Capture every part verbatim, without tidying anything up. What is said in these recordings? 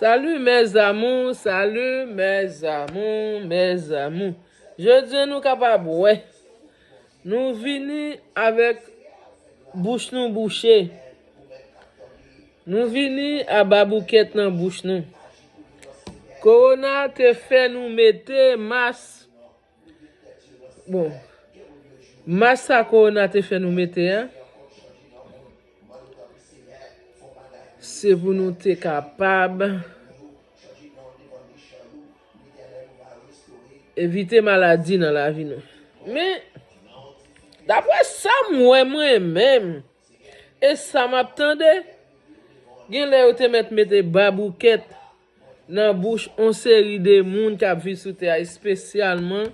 Salut mes amours, salut mes amours, mes amours. Jodi a nou kapab wè. Nou vini avèk bouch nou bouche. Nou vini a baboukèt nan bouch nou. Kowona te fè nou mete mas. Bon, mas sa kowona te fè nou mete a, se pou nou te kapab evite maladi nan lavi nou. Men, daprè sa m wè mwen menm, e sa m ap tande, gen lè yo te mèt mete baboukèt nan bouch on seri de moun k ap viv sou tè a, espesyalman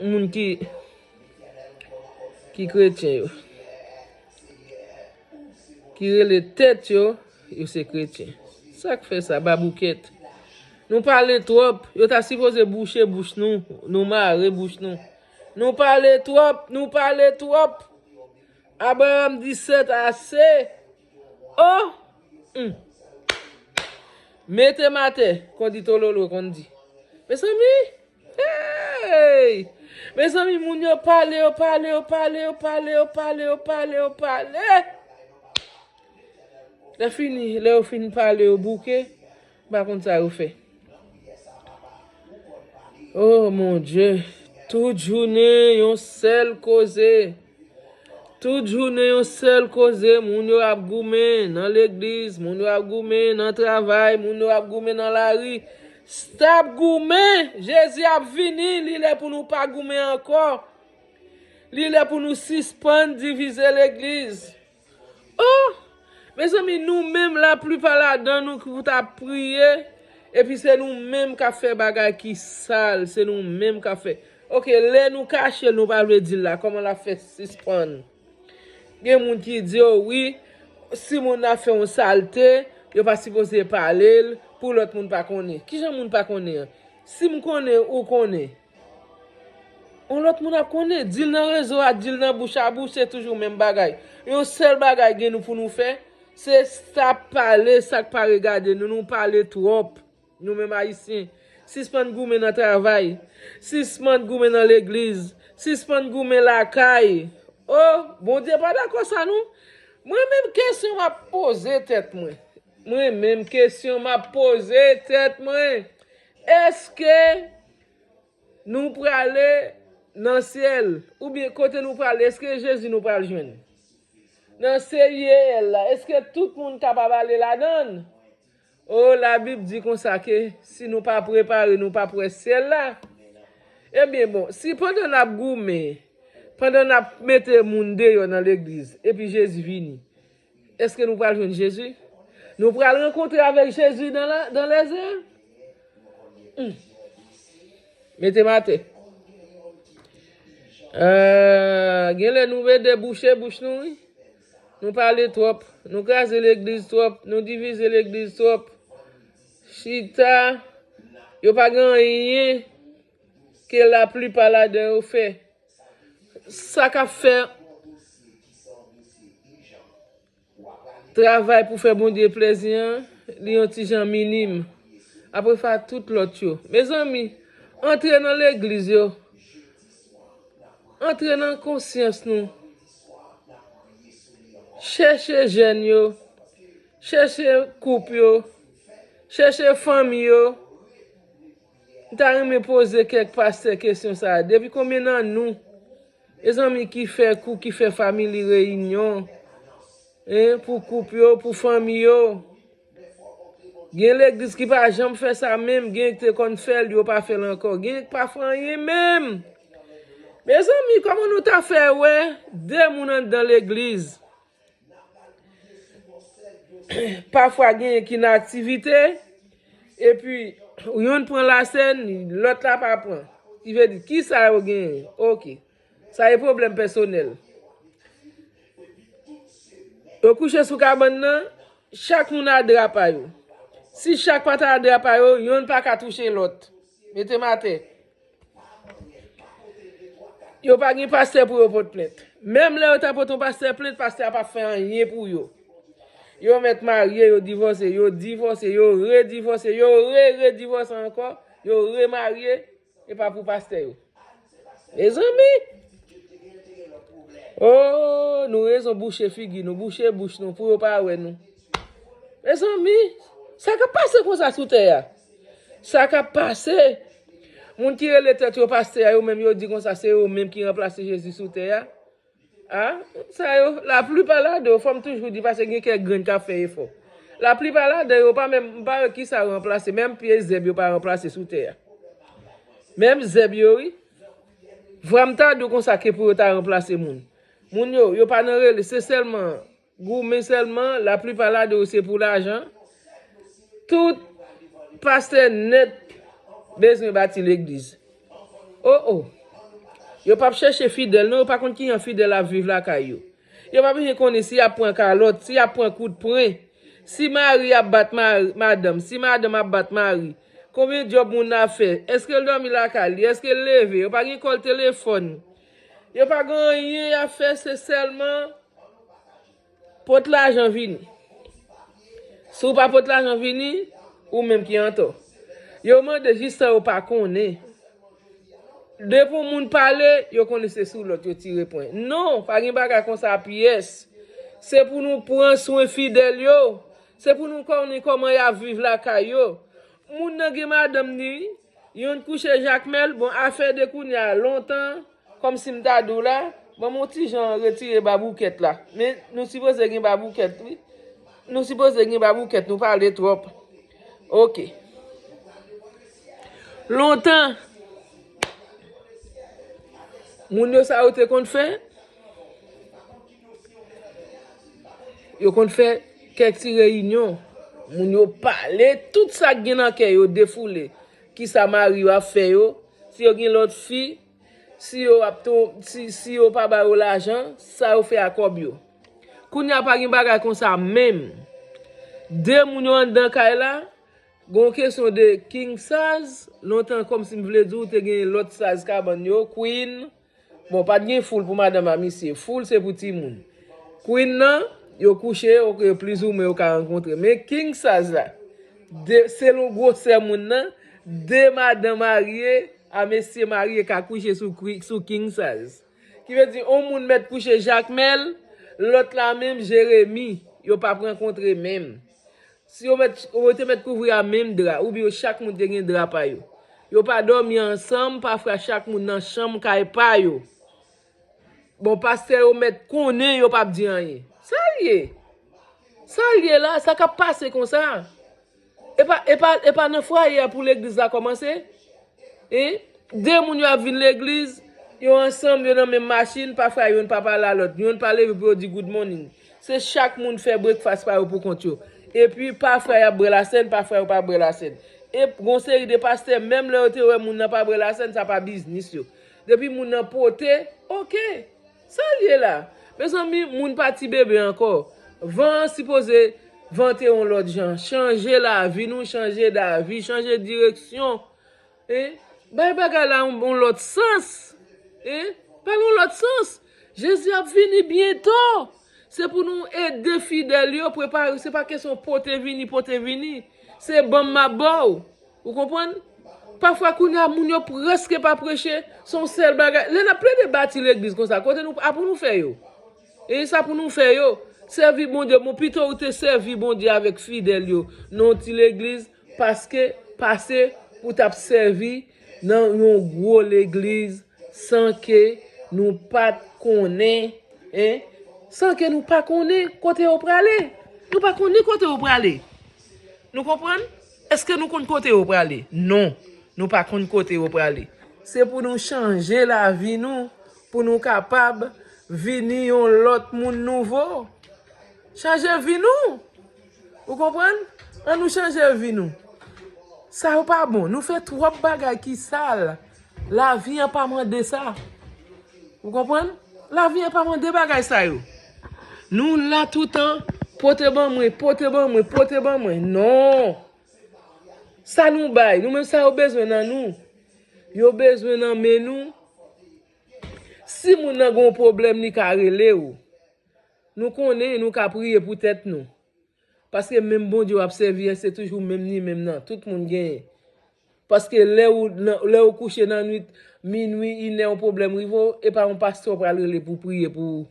moun ki, ki kretyen yo, ki rele tèt yo, yo se kretyen. Sa k fè sa, baboukèt? Nou pale twòp, yo ta sipoze bouche bouch nou, nou mare bouch nou. Nou pale twòp, nou pale twòp. Abraham disèt ase. Oh! Hmm. Mete m atè, kon di Tololo konn di. Mezanmi, hey! Mezanmi, moun yo pale, yo pale, yo pale, yo pale, yo pale, yo pale, yo pale. Lè fini, lè yo fin pale, yo bouke, m pa konn sa yo fè. Oh mon Dieu, tout jounen yon sèl koze. Tout jounen yon sèl koze, moun yo ap goumen nan legliz, moun yo ap goumen nan travay, moun yo ap goumen nan lari. Stop goumen! Jezi ap vini, li lè pou nou pa goumen ankò. Li lè pou nou sispann divize legliz. Oh! Mezanmi, nou menm, laplipa ladan nou ki pou ta priye, epi se nou menm k ap fè bagay ki sal, se nou menm k ap fè. Oke, lè nou kache l, nou pa vle di l la, kòman l ap fè sispann? Gen moun ki di, "O wi, si moun nan ap fè yon salte, yo pa sipoze pale l pou lòt moun pa konnen." Kijan moun pa konnen an? Si m konnen, ou konnen. On lòt moun ap konnen, di l nan rezo a, di l nan bouch a bouch, se toujou menm bagay. Yon sèl bagay gen nou pou nou fè, se stop pale sa k pa regade nou, nou pale twòp. Nou menm Ayisyen, sispann goumen nan travay, sispann goumen nan legliz, sispann goumen lakay. Oh, Bondye pa dakò sa non. Mwen menm kesyon m ap poze tèt mwen. Mwen menm kesyon m ap poze tèt mwen. Èske nou prale nan syèl? Oubyen kote nou prale, èske Jezi nou pral jwenn? Nan C I E L la, èske tout moun kapab ale ladan l? O, Labib di konsa ke si nou pa prepare, nou p ap wè syèl la. Ebyen, bon, si pandan n ap goumen, pandan n ap mete moun deyò nan legliz, epi Jezi vini, èske nou pral jwenn Jezi? Nou pral rankontre avèk Jezi dans la, dans les airs? Hmm. Mete m atè. Ah, genlè nou vle debouche bouch nou, wi. Nou pale twòp. Nou kraze legliz twòp. Nou divize legliz twòp. Chita. Yo pa gen anyen ke laplipa ladan yo fè. Sa k ap fè travay pou fè Bondye plezi an, li yon ti jan minim. Apre sa, tout lòt yo. Mezanmi, antre nan legliz yo. Antre nan konsyans nou. Chèche jèn yo. Chèche koup yo. Chèche fanmi yo. M ta renmen poze kèk pastè kesyon sa a. Depi konbyen nan nou, mezanmi, ki fè kou, ki fè family reyinyon, en, pou koup yo, pou fanmi yo? Gen legliz ki pa janm fè sa menm, gen ki te konn fè l, yo pa fè l ankò. Gen ki pa fè anyen menm. Mezanmi, kòman nou ta fè wè de moun anndan legliz? Pafwa genyen ki nan aktivite, epi youn pran lasèn, lòt la pa pran. Ki vle di, ki sa yo genyen? Oke. Sa e pwoblèm pèsonèl. Yo kouche sou kabann nan, chak moun a dra pa yo. Si chak pa ta a dra pa yo, youn pa ka touche lòt. Mete m atè. Yo pa gen pastè pou yo pot plent. Menm lè yo ta pot yon pastè plent, pastè a p ap fè anyen pou yo. Yo mèt marye, yo divòse, yo divòse, yo redivòse, yo re-redivòse ankò, yo remarye, e pa pou pastè yo. Mezanmi! Oh, nou rezon bouche figi nou, bouche bouch nou, pou yo pa wè nou. Mezanmi, sa k ap pase konsa sou tè a? Sa k ap pase? Moun ki rele tèt yo pastè a, yo menm yo di konsa se yo menm ki ranplase Jezi sou tè a. A, sa yo, laplipa ladan yo, fò m toujou di, paske gen kèk grenn k ap fè efò. Laplipa ladan yo, pa menm, m pa wè kisa yo ranplase, menm pye zèb yo pa ranplase sou tè a. Menm zèb yo, wi. Vwa m ta di w konsa ke pou yo ta ranplase moun. Moun yo, yo pa nan rele, se sèlman goumen sèlman, laplipa ladan yo se pou lajan. Tout pastè nèt bezwen bati legliz. Oh, oh. Yo p ap chèche fidèl, non, yo pa konn kijan fidèl ap viv lakay yo. Yo pa bezwen konnen si y ap pran kalòt, si y ap pran kout pwen, si mari ap bat mari, madanm, si madanm ap bat mari. Konbyen djòb moun nan ap fè? Èske l dòmi lakay li? Èske l leve? Yo pa gen kòl telefòn. Yo pa gen anyen y ap fè, se sèlman pot lajan vini. Si w pa pot lajan vini, ou menm ki antò. Yo mande jis sa yo pa konnen. Depi yon moun pale, yo konnen se sou lòt yo tire pwen. Non, pa gen bagay konsa pyès. Se pou nou pran swen fidèl yo. Se pou nou konnen kòman y ap viv lakay yo. Moun nan gen madanm ni, wi. Youn kouche Jakmèl, bon, afè de kounye a, lontan, kòmsi m ta di w la, ban m yon ti jan retire baboukèt la. Men, nou sipoze gen baboukèt, wi. Nou sipoze gen baboukèt, nou pale twòp. Oke. Lontan, moun yo sa yo te konn fè, yo konn fè kèk ti reyinyon. Moun yo pale tout sa k gen nan kè yo, defoule. Kisa mari yo ap fè yo, si yo gen lòt fi, si yo ap tou, si, si yo pa ba yo lajan, sa yo fè a kòb yo. Kounye a pa gen bagay konsa menm. De moun yo anndan kay la, gen yon kesyon de king size, lontan kòmsi m vle di w te gen lòt size kabann yo, queen. Bon, pa t gen full pou madanm a misye, full se pou timoun. Queen nan, yo kouche, oke, plizoumwen yo ka rankontre. Men king size la, de, selon gwosè moun nan, de madanm marye a mesye marye ka kouche sou, kwi- sou king size. Ki vle di, yon moun mèt kouche Jakmèl, lòt la menm Jeremi, yo p ap rankontre menm. Si yo mèt, yo te mèt kouvri a menm dra, oubyen yo chak moun te gen dra pa yo. Yo pa dòmi ansanm, pafwa chak moun nan chanm kay pa yo. Bon, pastè yo mèt konnen yo p ap di anyen. Sa l ye? Sa l ye la? Sa k ap pase konsa? E pa, e pa, e pa nan fwaye a pou legliz la kòmanse? Hein? De moun yo ap vin legliz, yo ansanm, yo nan menm machin, pafwa youn pa pale a lòt, youn pa leve pou yo di good morning. Se chak moun fè breakfast pa yo pou kont yo. Epi pafwa y ap bwè lasèn, pafwa yo pa bwè lasèn. E gon seri de pastè, menm lè yo te wè moun nan pa bwè lasèn, sa pa biznis yo. Depi moun nan pote, oke. Sa l ye la? Mezanmi, moun pa ti bebe ankò. Van an sipoze vante yon lòt jan. Chanje lavi nou, chanje davi, chanje direksyon. Hein? Bay bagay la yon, yon lòt sans. Hein? Ba l yon lòt sans. Jezi ap vini byento. Se pou nou ede fidèl yo prepare. Se pa kesyon pote vini, pote vini. Se ban m m ap ba w. Ou konprann? Pafwa kounye a moun yo prèske pa preche. Se yon sèl bagay. Lè n ap plede bati legliz konsa, kote nou, a pou nou fè yo? E sa pou nou fè yo? Sèvi Bondye. Bon, pito ou te sèvi Bondye avèk fidèl yo nan yon ti legliz, paske pase pou t ap sèvi nan yon gwo legliz san ke nou pa t konnen, hein? San ke nou pa konnen kote yo prale. Nou pa konnen kote yo prale. Nou konprann? Èske nou konn kote yo prale? Non, nou pa konn kote yo prale. Se pou nou chanje lavi nou, pou nou kapab vini yon lòt moun nouvo. Chanje vi nou. Ou konprann? An nou chanje vi nou. Sa yo pa bon. Nou fè twòp bagay ki sal. Lavi an pa mande sa. Ou konprann? Lavi an pa mande bagay sa yo. Nou la toutan, pote ban mwen, pote ban mwen, pote ban mwen. Non. Sa nou bay, nou menm sa yo bezwen nan nou. Yo bezwen nan men nou. Si moun nan gen yon pwoblèm, li ka rele w. Nou konnen, nou ka priye pou tèt nou. Paske menm Bondye w ap sèvi an, se toujou menm li menm nan. Tout moun genyen. Paske lè ou, nan- lè ou kouche nan nwit, minwi, inè, yon pwoblèm rive w, e pa yon pastè w pral rele pou priye pou ou.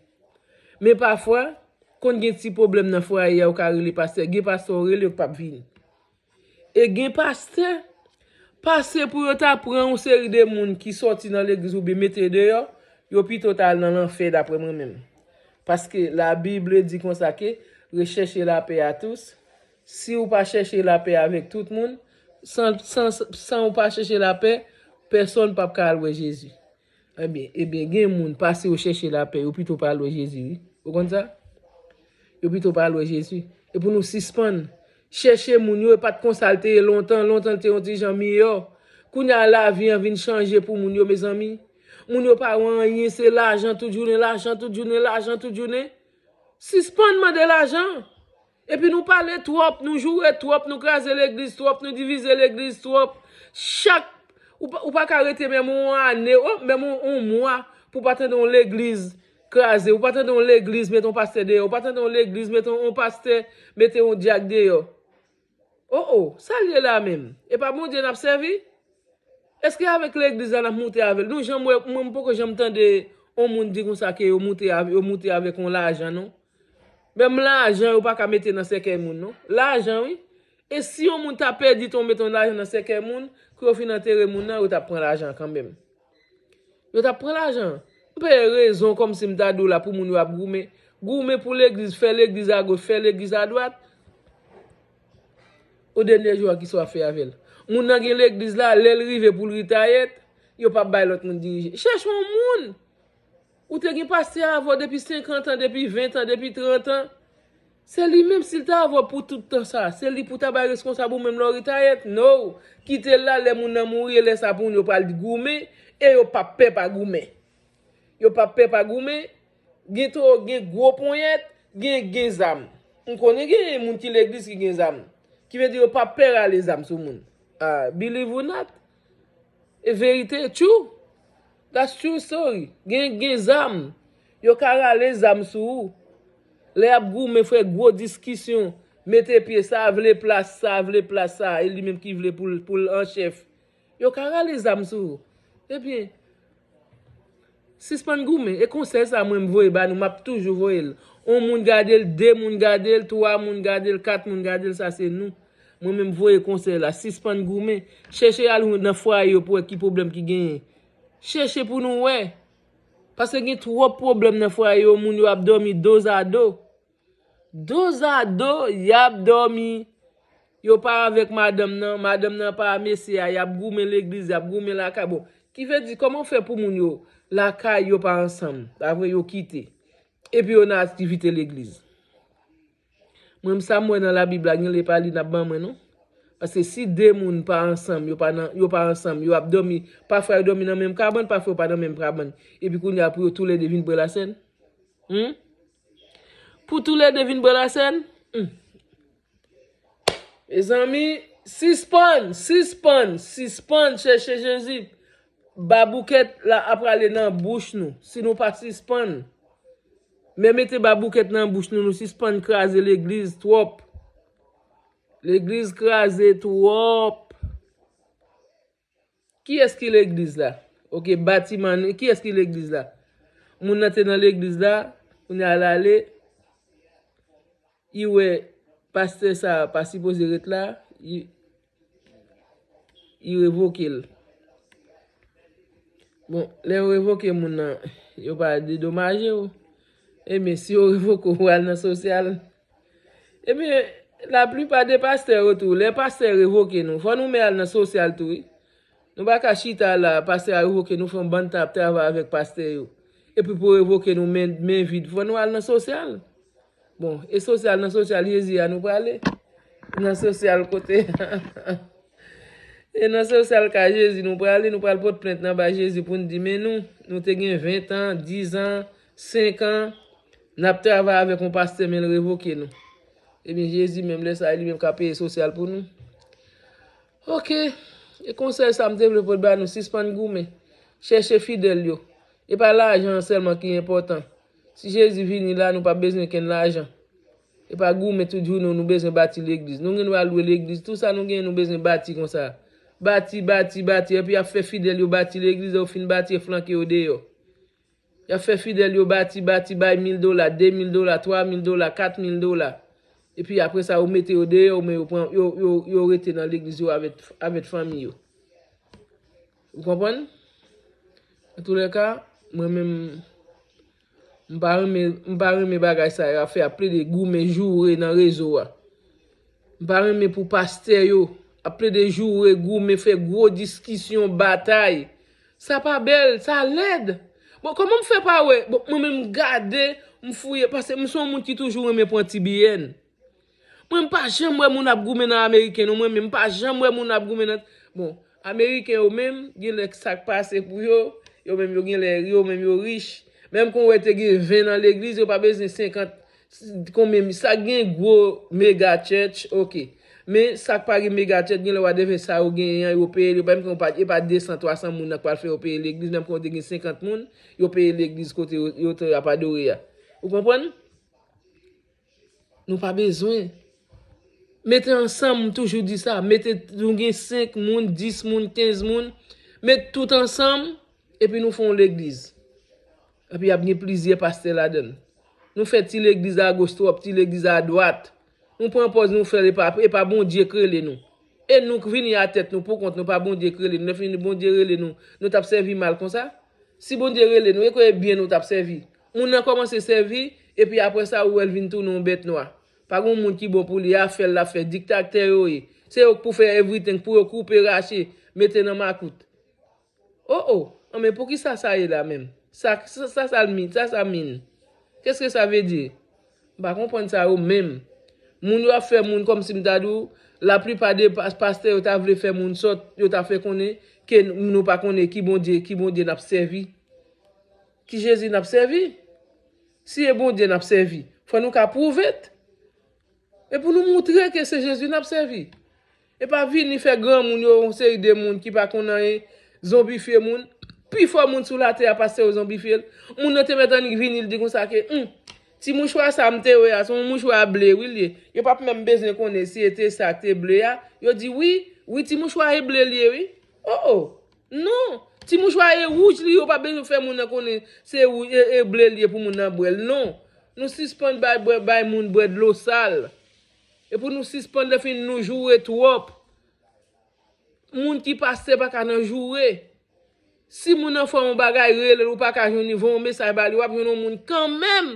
Men pafwa, konn gen ti pwoblèm nan fwaye a, ou ka rele pastè. Gen pastè w rele, yo p ap vin. E gen pastè, pase pou yo ta pran yon seri de moun ki sòti nan legliz oubyen mete deyò, yo pito ta al nan lanfè, daprè mwen menm. Paske la Bible di konsa ke recherchez la paix à tous. Si ou pa chèche lapè avèk tout moun, san, san, san ou pa chèche lapè, pèsonn p ap ka al wè Jezi. Ebyen, ebyen, gen moun pase yo chèche lapè, yo pito pa al wè Jezi, wi. Ou konn sa? Yo pito pa al wè Jezi. E pou nou sispann chèche moun yo, e pa t konsa l te ye lontan. Lontan l te yon ti jan miyò. Kounye a lavi an vin chanje pou moun yo, mezanmi. Moun yo pa wè anyen, se lajan tout jounen, lajan tout jounen, lajan tout jounen. Sispann mande lajan. Epi nou pale twòp, nou joure twòp, nou kraze legliz twòp, nou divize legliz twòp. Chak, ou pa, ou pa ka rete menm yon ane, o, menm yon, yon mwa pou pa tande yon legliz kraze, ou pa tande yon legliz mete yon pastè deyò, ou pa tande yon legliz mete yon, yon pastè mete yon dyak deyò. O, o, sa l ye la menm? E pa Bondye n ap sèvi? Èske avèk legliz la n ap moute avè l? Nou janm wè, mwen m poko janm tande yon moun di konsa ke yo moute avè, yo moute avèk yon lajan, non. Menm lajan yo pa ka mete nan sèkèy moun, non. Lajan, wi. E si yon moun ta pèdi tonbe ton lajan nan sèkèy moun, kou yo fin antere moun nan, yo t ap pran lajan an kanmenm. Yo t ap pran lajan. M pa gen rezon kòmsi m ta di w la pou moun yo ap goumen. Goumen pou legliz, fè legliz agoch, fè legliz adwat. O dènye jou a, kisa w ap fè avè l? Moun nan gen legliz la, lè l rive pou l ritayèt, yo p ap bay lòt moun dirije. Chèche yon moun! Ou te gen pastè avè w depi senkant an, depi ven an, depi trant an. Se li menm, si l te avè w pou tout tan sa, se li pou ta bay reskonsab ou menm lè w ritayèt. No! Kite l la, lè moun nan mouri, e lè sa pou moun yo pral goumen, e yo p ap pè pa goumen. Yo p ap pè pa goumen, gen to, gen gwo ponyèt, gen, gen zam. M konnen gen moun ki legliz ki gen zam. Ki vle di yo p ap pè rale zam sou moun. Ah, believe ou not. E verite, true. That's true story. Gen, gen zam. Yo ka rale zam sou ou. Lè y ap goumen, fè gwo diskisyon, mete pye, sa vle plas, sa vle plas sa, e li menm ki vle pou l, pou l an chèf. Yo ka rale zam sou ou. Ebyen, sispann goumen. E konsèy sa mwen m voye ba nou, m ap toujou voye l. On moun gade l, de moun gade l, twa moun gade l, kat moun gade l, sa se nou. Mwen menm voye konsèy la, sispann goumen. Chèche al nan fwaye yo pou wè ki pwoblèm ki genyen. Chèche pou nou wè. Paske gen twòp pwoblèm nan fwaye yo, moun yo ap dòmi dozado. Dozado, y ap dòmi. Yo pa avèk madanm nan, madanm nan pa a mesye a, y ap goumen legliz, y ap goumen lakay. Bon, ki vle di, kòman w fè pou moun yo lakay yo pa ansanm? Pa vre, yo kite. Epi yo nan aktivite legliz. Mwen, m sa m wè nan Labib la, gen lè pa li n ap ban mwen, non. Paske si de moun pa ansanm, yo pa nan, yo pa ansanm, yo ap dòmi, pafwa yo dòmi nan menm kabann, pafwa yo pa nan menm kabann. Epi kounye a, pou yo toulède vin bwè lasèn. Hmm? Pou toulède vin bwè lasèn? Hmm. Mezanmi, sispann, sispann, sispann chèche Jezi. Baboukèt la ap prale nan bouch nou, si nou pa sispann. Men mete baboukèt nan bouch nou, nou sispann kraze legliz twòp. Legliz kraze twòp. Kiyès ki legliz la? Oke, batiman, kiyès ki legliz la? Moun nan te nan legliz la, kounye a l ale, li wè pastè sa a pa sipoze ret la, li, li revoke l. Bon, lè yo revoke moun nan, yo pa dedomaje w. Ebyen, si yo revoke w, ou al nan sosyal. Ebyen, laplipa de pastè yo tou, lè pastè revoke nou, fò nou men al nan sosyal tou, wi. Nou pa ka chita la, pastè a revoke nou, fè yon bann tan ap travay avèk pastè yo. Epi pou revoke nou men, men vid, fò nou al nan sosyal. Bon, e sosyal, nan sosyal Jezi a nou prale? Nan sosyal kote? E nan sosyal ka Jezi nou prale, nou pral pot plent nan ba Jezi pou n di, men nou, nou te gen ven an, diz an, senk an, n ap travay avèk yon pastè, men l revoke nou. Ebyen, Jezi menm lè sa a, li menm ka peye sosyal pou nou. Oke, e konsèy sa m te vle pot ba nou, sispann goumen. Chèche fidèl yo. E pa lajan an sèlman ki enpòtan. Si Jezi vini la, nou p ap bezwen kenn lajan. E pa goumen tout jounen nou bezwen bati legliz. Nou gen dwa lwe legliz, tou sa nou gen nou bezwen bati konsa. Bati, bati, bati, epi y ap fè fidèl yo bati legliz, lè yo fin bati, yo flanke yo deyò. Y ap fè fidèl yo bati, bati, bay mil dola, de mil dola, twa mil dola, kat mil dola. Epi apre sa, yo mete yo deyò, men yo pran, yo, yo, yo rete nan legliz yo avèk, avèk fanmi yo. Ou konprann? Antoulèka, mwen menm, m pa renmen, m pa renmen bagay sa yo ap fè, ap plede goumen, joure nan rezo a. M pa renmen pou pastè yo ap plede joure, goumen, fè gwo diskisyon, batay. Sa pa bèl, sa lèd. Bon, kòman m fè pa wè? Bon, mwen menm m gade, m fouye, paske m se yon moun ki toujou renmen pran ti biyè n. Mwen m pa janm wè moun ap goumen nan ameriken non, mwen menm m pa janm wè moun ap goumen nan. Bon, ameriken yo menm, gen lè sa k pase pou yo, yo menm yo gen lè, yo menm yo rich. Menm kon wè te gen ven nan legliz, yo pa bezwen senkant, konbyen, sa gen gwo mega church, ok. Men sa k pa gen mega church, gen lè w a devè sa yo genyen an, yo peye l, yo pa menm kon pa, e pa de san, twa san moun nan k pral fè yo peye legliz, menm kon te gen senkant moun, yo peye legliz kote yo, yo te ap adore a. Ou konprann? Nou pa bezwen. Mete ansanm, m toujou di sa, mete, nou gen senk moun, dis moun, kenz moun, met tout ansanm, epi nou fè yon legliz. Epi ap gen plizyè pastè ladan l. Nou fè ti legliz agoch twòp, ti legliz adwat. Nou pran pòz nou fè l, e pa, e pa Bondye k rele nou. E nou k vini a tèt nou poukont nou, pa Bondye k rele nou. Lè fini Bondye rele nou, nou t ap sèvi mal konsa? Si Bondye rele nou, e kwè byen nou t ap sèvi. Moun nan kòmanse sèvi, epi apre sa, ou wè l vin tounen yon bèt nwa. Pa gen moun ki bon pou li, afè l l ap fè, diktatè yo ye. Se yo k pou fè everything, pou yo koupe, rache, mete nan makout. Oh, oh, anben poukisa sa ye la menm? Sa, sa, sa, sa l min, sa, sa min. Qu'est-ce que ça veut dire? M pa konprann sa yo menm. Moun yo ap fè moun kòmsi m ta di w, laplipa de pa-, pastè yo ta vle fè moun sòt, yo ta fè konnen ke n-, nou pa konnen ki Bondye, ki Bondye n ap sèvi. Ki Jezi n ap sèvi? Si e Bondye n ap sèvi, fò nou ka pwouve t. E pou nou moutre ke se Jezi n ap sèvi. E pa vini fè granmoun yo, yon seri de moun ki pa konn anyen, zonbifye moun. Pifò moun sou latè a, pastè yo zonbifye l. Moun nan te mèt annik vini, l di konsa ke, hmm, ti mouchwa sa m te wè a, se yon mouchwa ble, wi, l ye. Yo p ap menm bezwen konnen si e te sa k te ble a. Yo di, wi, wi, ti mouchwa e ble l ye, wi. Oh, oh. Non, ti mouchwa e wouj li, yo pa bezwen fè moun nan konnen se wou-, e, e ble li ye pou moun nan bwè l. Non, nou sispann bay bwè, bay moun bwè dlo sal. E pou nou sispann lè fini nou joure twòp. Moun ki pastè pa ka nan joure. Si moun nan fè yon bagay, rele l, ou pa ka jwenn li, voye yon mesaj ba li, w ap jwenn yon moun kanmenm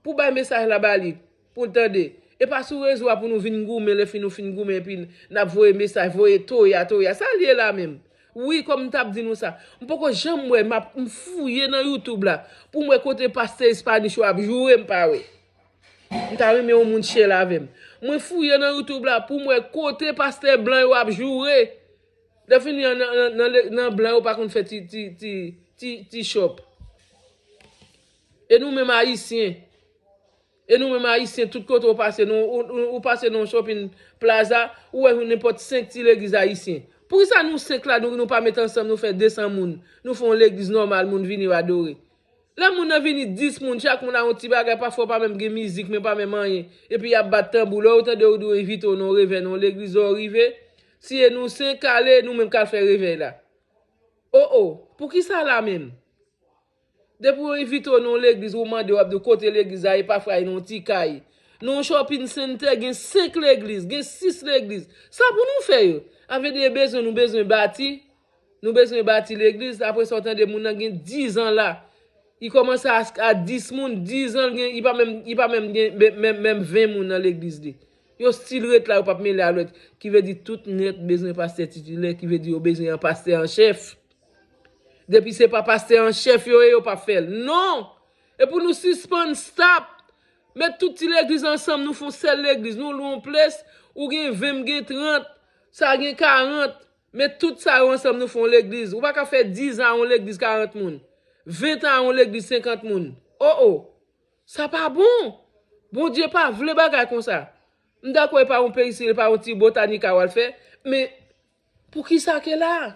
pou bay mesaj la ba li, pou l tande. E pa sou rezo a pou nou vin goumen, lè fin nou fin goumen, epi n ap voye mesaj, voye toya, toya. Sa l ye la menm? Wi, kòm m t ap di nou sa. M poko janm wè, m ap, m fouye nan YouTube la, pou m wè kote pastè Espanish yo ap joure, m pa wè. M ta renmen yon moun share l avè m. Mwen fouye nan YouTube la, pou m wè kote pastè blan yo ap joure. Lè fini an, nan, nan, nan, nan blan yo pa konn fè ti, ti, ti, ti, ti shop. E nou menm ayisyen, e nou menm ayisyen, tout kote ou pase, nou, ou, ou, ou pase nan yon shopping plaza, ou wè nenpòt senk ti legliz ayisyen. Poukisa nou senk la, nou, nou pa met ansanm, nou fè de san moun, nou fè yon legliz nòmal, moun vini yo adore? Lè moun nan vini dis moun, chak moun a yon ti bagay, pafwa pa menm gen mizik, men pa menm anyen. Epi y ap bat tanbou. Lè yo tande yo di yo envite w nan yon revè, nan yon legliz, lè w rive, si e nou senk, ale, nou menm k al fè revèy la. Oh, oh, poukisa la menm? Depi yo envite w nan yon legliz, ou mande, w ap di w kote legliz la ye, pafwa e nan yon ti kay. Nan yon shopping center, gen senk legliz, gen sis legliz. Sa pou nou fè yo? Sa vle di e bezwen, nou bezwen bati. Nou bezwen bati legliz, apre sa w tande moun nan gen diz an la. Li kòmanse a, a dis moun, diz an, li gen, li pa menm, li pa menm gen, menm, menm, menm ven moun nan legliz li. Yo still ret la, yo p ap mele a lòt. Ki vle di tout nèt bezwen pastè titilè, ki vle di yo bezwen yon pastè an chèf. Depi se pa pastè an chèf yo ye, yo p ap fè l. Non! E pou nou sispann, stop! Met tout ti legliz ansanm, nou fè yon sèl legliz. Nou lwe yon ples, ou gen ven, m gen trant, sa gen karant. Met tout sa yo ansanm, nou fè yon legliz. Ou pa ka fè diz an yon legliz karant moun. Ven an yon legliz senkant moun. Oh, oh. Sa pa bon. Bondye pa vle bagay konsa. M dakò e pa yon peristil, e pa yon ti botanika w al fè, men poukisa ke la?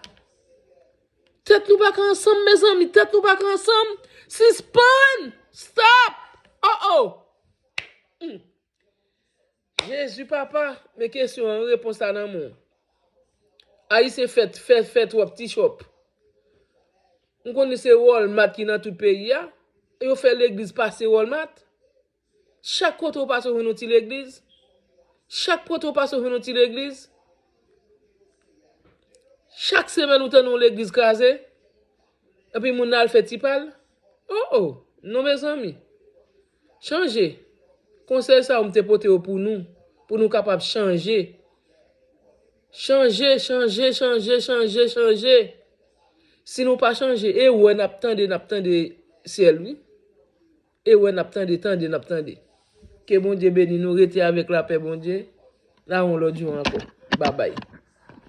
Tèt nou pa ka ansanm, mezanmi, tèt nou pa ka ansanm. Sispann! Stop! Oh, oh! Hmm. Jezi papa, men kesyon an, repons la nan men w. Ayisyen fè, fè, fè twòp ti chòp. M konn li se Walmart ki nan tout peyi a. Yo fè legliz pase Walmart. Chak kote w pase w jwenn yon ti legliz. Chak kote w pase w jwenn yon ti legliz. Chak semèn ou tande yon legliz kraze. Epi moun nan al fè ti pa l. Oh oh, non mezanmi. Chanje. Konsèy sa yo m te pote yo pou nou, pou nou kapab chanje. Chanje, chanje, chanje, chanje, chanje. Si nou pa chanje, e wè n ap tande, n ap tande syèl wi. E wè n ap tande, tande, n ap tande. Ke Bondye beni nou, rete avèk lapè Bondye. N a wè yon lòt jou ankò. Babay.